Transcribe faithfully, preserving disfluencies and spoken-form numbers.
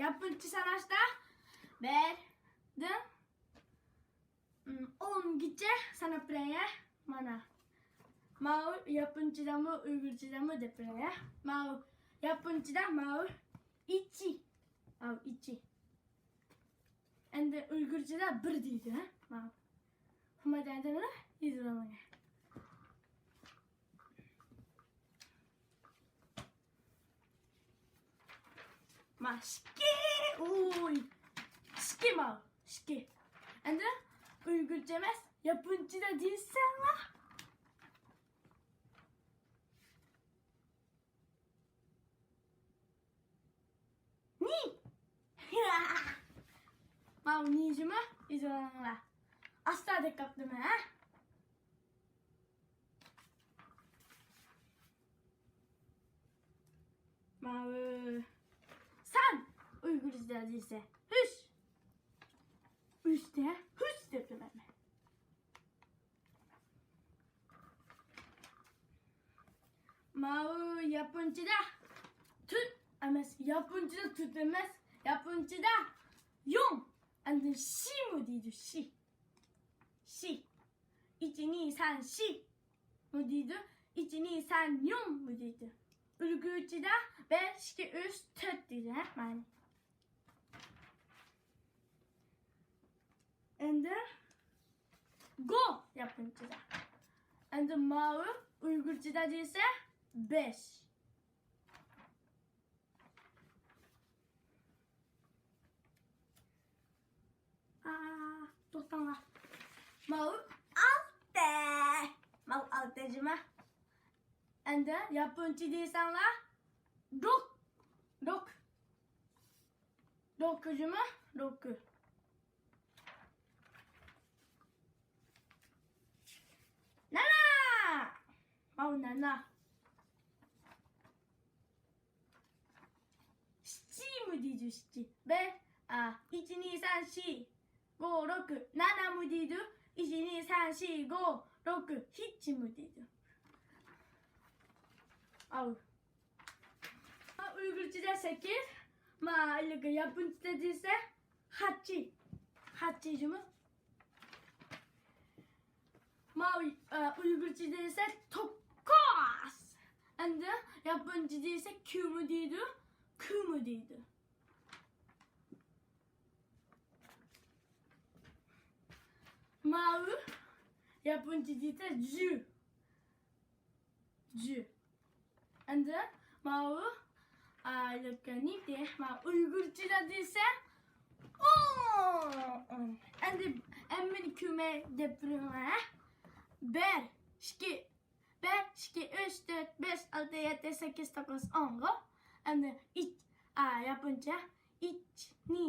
ياپونچە ساناشتا بىردىن ئونغىچە ساناپ بېرەي، ھە؟ مانا. ماۋۇ ياپونچىدامۇ، ئۇيغۇرچىدامۇ دەپ بېرەي، ھە؟ ماۋۇ ياپونچىدا ماۋۇ ئىچى. ماۋۇ ئىچى. ئەمدى ئۇيغۇرچىدا بىر دەيدۇ، ھە؟ ماۋۇ. شۇنداق دەيدۇ، يېزىۋالىڭ. ما ئىككى، ئۇي. ئىككى ما، ئىككى. ئەمدى ئۇيغۇرچە ئەمەس، ياپونچىدا دېسەڭلار. نى. ماۋۇ نى جىمى، يېزىۋالىڭلار. ئاستا دەپ قاپتىمەن، ھە؟ ماۋۇ سان ئۇيغۇرچىدا دېسە ئۈچ. ئۈچ دە ئۈچ دەپتىمەن مەن. ماۋۇ ياپونچىدا تۆت ئەمەس، ياپونچىدا تۆت ئەمەس، ياپونچىدا يوڭ. ئاندىن شىمۇ دەيدۇ، شى. شى. ئىچى نى سان شى مۇ دەيدۇ، ئىچى نى سان يوڭ مۇ دەيدۇ. ئۇيغۇرچىدا بىر، ئىككى، ئۈچ، تۆت دەيدۇ، ھە، مانا. ئەمدى گو ياپونچىدا. ئەمدى ماۋۇ ئۇيغۇرچىدا دېسە بەش. ئا، توختاڭلار. ماۋۇ ئالتە. ماۋۇ ئالتە جىمە. ئەمدى ياپونچە دېسەڭلار، روك. روك. روك جىمە، روك. نانا. ماۋۇ نانا. شىچىمۇ دەيدۇ، شىچى. بىر، ئا، ئىچى نى سان شى، گو، روكۇ، نانامۇ دەيدۇ. ئىچى نى سان شى، گو، روكۇ، ھېچىمۇ دەيدۇ. ئاۋۇ. ئۇيغۇرچىدا سەككىز، ما، ياپونچىدا دېسە، ھاچى. ھاچى جىمۇ. ماۋۇ، ئە، ئۇيغۇرچە دېسە توكاس. ئەمدى ياپونچە دېسە كيۇمۇ دەيدۇ، كۇمۇ دەيدۇ. ماۋۇ ياپونچە دېسە جۈ. جۈ. ئەمدى ماۋۇ، ئا، يەكەننى دە، ماۋۇ ئۇيغۇرچىدا دېسە، ئون. ئەمدى ھەممىنى كۆمەي دەپ بېرىڭ، ھە؟ بىر، ئىككى، بىر، ئىككى، ئۈچ، تۆت، بەش، ئالتە، يەتتە، سەككىز، توققۇز، ئونغۇ. ئەمدى ئىچ، ئا، ياپونچە، ئىچ، نى،